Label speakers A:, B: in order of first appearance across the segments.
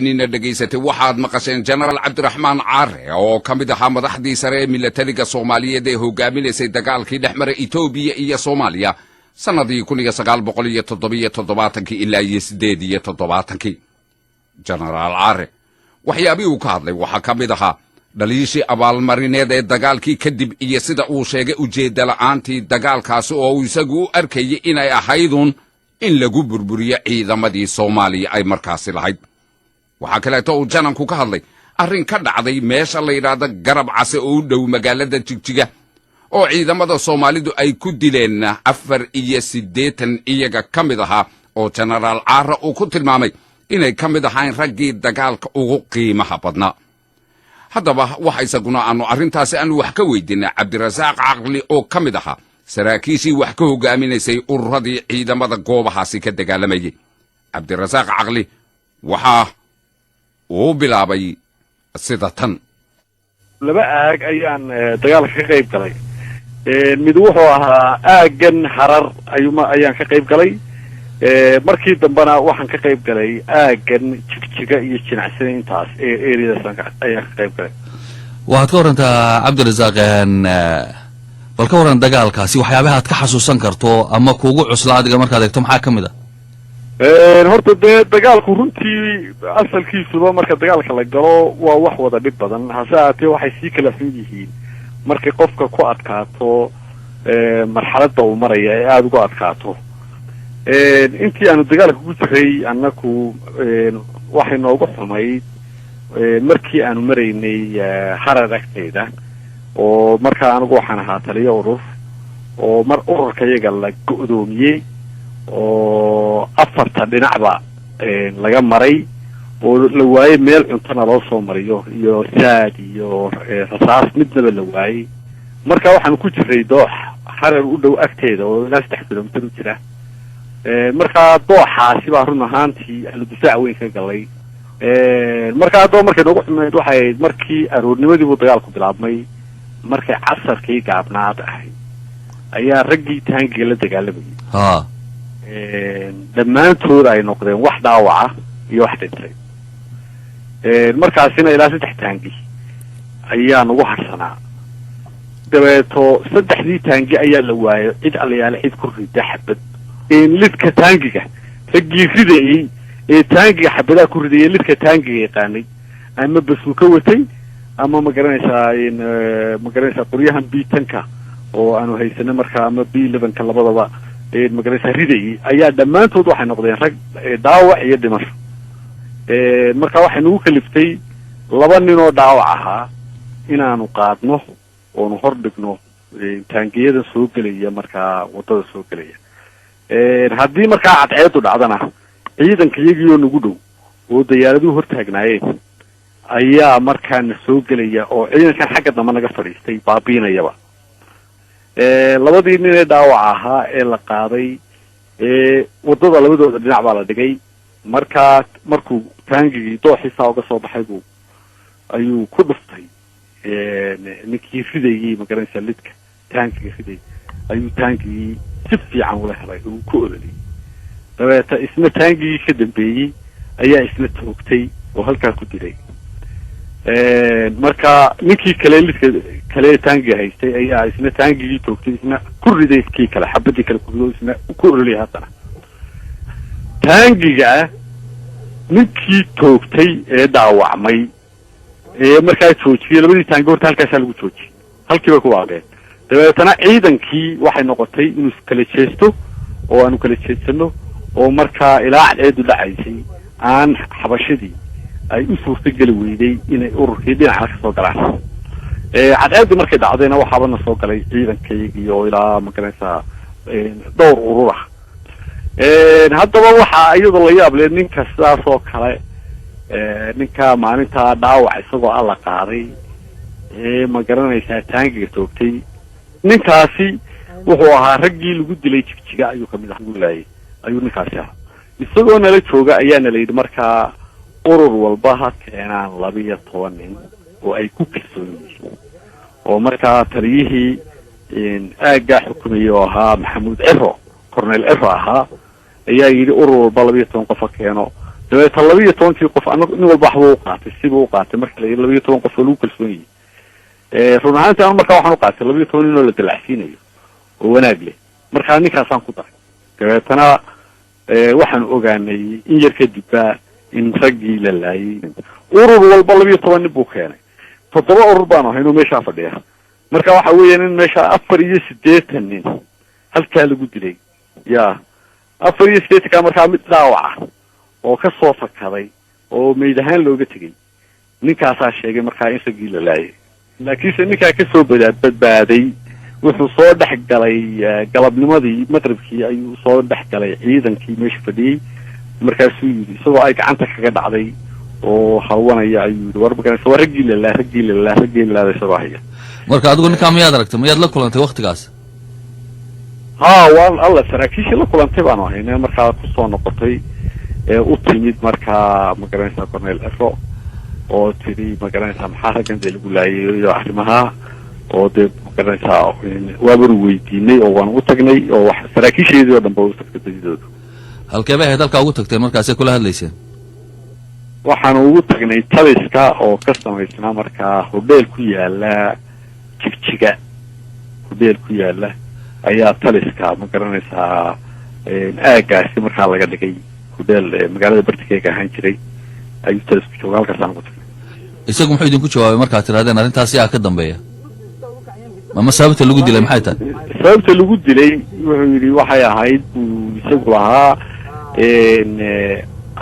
A: Nina dhegaysatay, waxaad maqasheen Jenaraal Cabdiraxmaan Caare oo ka mid ahaa madaxdii sare ee milatariga Soomaaliyeed ee hogaaminaysay dagaalkii dhex maray Etoobiya iyo Soomaaliya sannadii 1977-kii ilaa iyo 78-kii. Jenaraal Caare waxyaabihii uu ka hadlay waxaa ka mid ahaa dhaliishii abaalmarineed ee dagaalkii kadib iyo sida uu sheegay ujeedda la'aantii dagaalkaasi oo uu isagu u arkayay inay ahaydun in lagu burburiyo ciidamadii Soomaaliya ay markaasi lahayd. Waxaa kaleeto uu jananku ka hadlay arrin ka dhacday meesha la yidhaahdo Garab Case oo u dhow magaalada Jigjiga oo ciidamada Soomaalidu ay ku dileen 84 iyaga ka mid ahaa, oo Jenaraal Caara uu ku tilmaamay inay ka mid ahayn raggii dagaalka ugu qiimaha badnaa. Haddaba waxa isaguna aanu arrintaasi aanu wax ka weydiinay Cabdirasaaq Caqli oo ka mid ahaa saraakiishii wax ka hogaaminaysay ururadii ciidamada goobahaasi ka dagaalamayay. Cabdirasaaq Caqli waxaa uu bilaabay sida tan.
B: Laba aag ayaan dagaalka ka qayb galay. Mid wuxuu ahaa aaggan Harar ayuma ayaan ka qayb galay. Markii dambena waxaan ka qayb galay aaggan Jigjiga iyo Jinacsida, intaas areadaas ayaan ka qayb galay.
C: Waxaad ka warantaa, Cabdirasaaq, bal ka waran dagaalkaasi, waxyaabaha aad ka xasuusan karto ama kuugu cuslaa adiga markaad eegto, maxaa ka mid ah?
B: Horta dee dagaalku runtii asalkiisuba marka dagaalka la galo waa wax wada dhib badan, hase ahaatee waxay sii kala xun yihiin markay qofka ku adkaato marxaladda uu maraya ee aada ugu adkaato. Intii aanu dagaalka ku jiray annaku waxay noogu xumayd markii aanu maraynay Harar agteeda, oo markaa anigu waxaan ahaa taliyo urur, oo mar ururka iyaga la go'doomiyey oo afarta dhinacba laga maray oo la waayey meel cuntona loo soo mariyo iyo saad iyo rasaas midnaba la waayey. Marka waxaanu ku jiray doox Harar u dhow agteeda oo ilaa 3 kilomitir u jira. Markaa dooxaasi baa run ahaantii aanu difaac weyn ka galay. Marka haddaba markay noogu xumeyd waxay ahayd markii aroornimadii buu dagaalku bilaabmay, markay casarkii gaabnaad ahayd ayaa raggii taangiga la dagaalamayay dhammaantood ay noqdeen wax dhaawaca iyo wax dhintay. Markaasina ilaa saddex taangi ayaa nagu harsanaa. Dabeeto saddexdii taangi ayaa la waayo cid allayaale cid ku rida xabad. Lidka taangiga raggii ridayey ee taangiga xabadaha ku ridayay, lidka taangiga yaqaanay, ama basuuka watay ama ma garanaysaa qoryahan B 10-ka oo aanu haysanay markaa ama B 11-ka labadaba ma garanaysaa ridayay, ayaa dhammaantood waxay noqdeen rag dhaawac iyo dhimasho. Marka waxay nagu kaliftay laba nin oo dhaawac ahaa inaanu qaadno oonu hor dhigno taangiyada soo gelaya, markaa waddada soo gelaya. Haddii markaa cadceedu dhacdana, ciidanka iyagii oo nagu dhow oo dayaaraduhu hor taagnaayeen ayaa markaana soo gelaya oo ciidankan xagga dambe naga fadhiistay baabiinayaba. Labadii nin ee dhaawaca ahaa ee la qaaday waddada labadooda dhinac baa la dhigay. Markaa markuu taangigii dooxiisaa uga soo baxay buu ayuu ku dhuftay ninkii ridayey, ma garanaysaa, lidka taangiga ridayay ayuu taangigii si fiican ula helay oo uu ku ololiyey. Dabeeta isna taangigii ka dambeeyey ayaa isna toogtay oo halkaa ku dilay. Marka ninkii kale lidka kale taangiga haystay ayaa isna taangigii toogtay, isna ku riday kii kale, xabadii kale ku rido, isna ku ololiyay. Haddana taangiga ninkii toogtay ee dhaawacmay ee markaa joojiyey labadii taangi, horta halkaasaa lagu joojiyey, halkii bay ku waaqeen. Dabeetana ciidankii waxay noqotay inuu kala jeesto oo aanu kala jeedsano, oo markaa ilaa cadceedu dhacaysay aan xabashadii ay u suurtageli weyday inay ururkii dhinaca ka soo galaan. Cadceeddii markay dhacdayna waxaaba na soo galay ciidankaygii oo ilaa, ma garanaysaa, dhowr urur ah. Haddaba waxaa iyadoo la yaab leh ninka sidaas oo kale, ninka maalintaa dhaawac isagoo alla qaaday ee, ma garanaysaa, taangiga toogtay, ninkaasi wuxuu ahaa raggii lagu dilay Jigjiga ayuu kamid ah, lagu laayay ayuu ninkaasi ahaa. Isagoo nala jooga ayaana la yidhi markaa urur walba ha keenaan 12 nin oo ay ku kalsoon yihiin, oo markaa taliyihii aaggaa xukumayay oo ahaa Maxamuud Ciro, Cornel Ciro ahaa, ayaa yidhi urur walba 12 qof ha keeno. Dabeeta 12-kii qof anagu nin walba waxbuu u qaatay, sibuu u qaatay. Marka la yidhi 12 qof oo lagu kalsoon yahay, run ahaantii anu markaa waxaan u qaatay 12 nin oo la dalacsiinayo oo wanaag leh. Markaa ninkaasaan ku daray. Dabeetana waxaan ogaanay in yar kadibba in raggii la laayay. Urur walba 12 nin buu keenay. Toddoba urur baanu ahayn oo meeshaa fadhiya. Marka waxa weeyaan in meesha 84 nin halkaa lagu dilay. Ya 84-ka markaa mid dhaawaca oo ka soo fakaday oo meyd ahaan looga tegay, ninkaasaa sheegay markaa in raggii la laayay. Laakiinse ninkaa kasoo badbaaday wuxuu soo dhex galay galabnimadii, maqribkii ayuu soo dhex galay ciidankii meesha fadhiyey. Markaasuu yidhi, isagoo ay gacanta kaga dhacday oo hawanaya ayuu yidhi, "War maganaysa, waa raggii lalaa, raggii lalaa, raggii lalaada," isagoo haya.
C: Marka adigu ninkaa miyaad aragtay? Miyaad la kulantay waktigaas?
B: Ha, waa alla saraakiishii la kulantay baanu ahayne. Markaa kusoo noqotay ee u timid markaa, magaranaysaa, Cornel Ciro oo tidhi, magaranaysaa, maxaa raggan dee lagu laayay iyo arrimaha oo dee, magaranaysaa, waabanu weydiinay oo waanu u tagnay oo wax saraakiisheedii oo dhan ba u tagtay badidoodu.
C: Halkee bay ahayd halkaa ugu tagteen markaasay kula hadlayseen?
B: Waxaanu ugu tagnay taliska oo ka samaysnaa markaa hodheel ku yaala Jigjiga. Hodheel ku yaala ayaa taliska, ma garanaysaa, aagaasi markaa laga dhigay hodheel magaalada bartikeega ahaan jiray ayuu talisku jooga. Halkaasaan ugu tagnay.
C: Isagu muxuu idinku jawaabay markaad tidhahdeen arrintaasi yaa ka dambeeya ama sababta lagu dilay maxay tahay?
B: Sababta lagu dilay wuxuu yidhi waxay ahayd, buu isagu lahaa,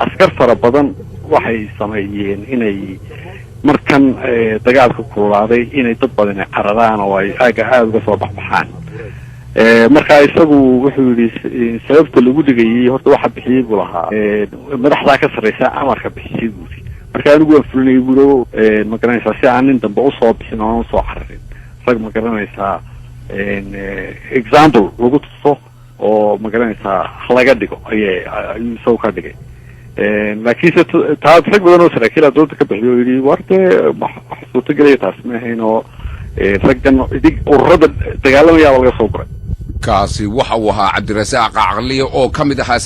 B: askar fara badan waxay sameeyeen inay markan dagaalka kululaaday inay dad badani cararaan oo ay aagga aada uga soo baxbaxaan. Marka isagu wuxuu yidhi sababta lagu dhigayay horta waxa bixiyey, buu lahaa, madaxdaa ka sarreysa amarka bixisay, buu yidhi. Marka anigu waan fulinayay, buuri, ma garanaysaa, si aan nin dambe usoo bixin oo aan usoo cararin rag, ma garanaysaa, example lagu tuso oo, ma garanaysaa, laga dhigo ayay ayuu isagu ka dhigay. Laakiinse taas rag badan oo saraakiil dooda ka bixiyo oo yidhi, war dee wax suurtagelaya taas ma ahayn oo raggan idig ururada dagaalamayaaba laga soo guray.
A: Kaasi waxa uu ahaa Cabdirasaaq Caqliye oo ka mid ahaa.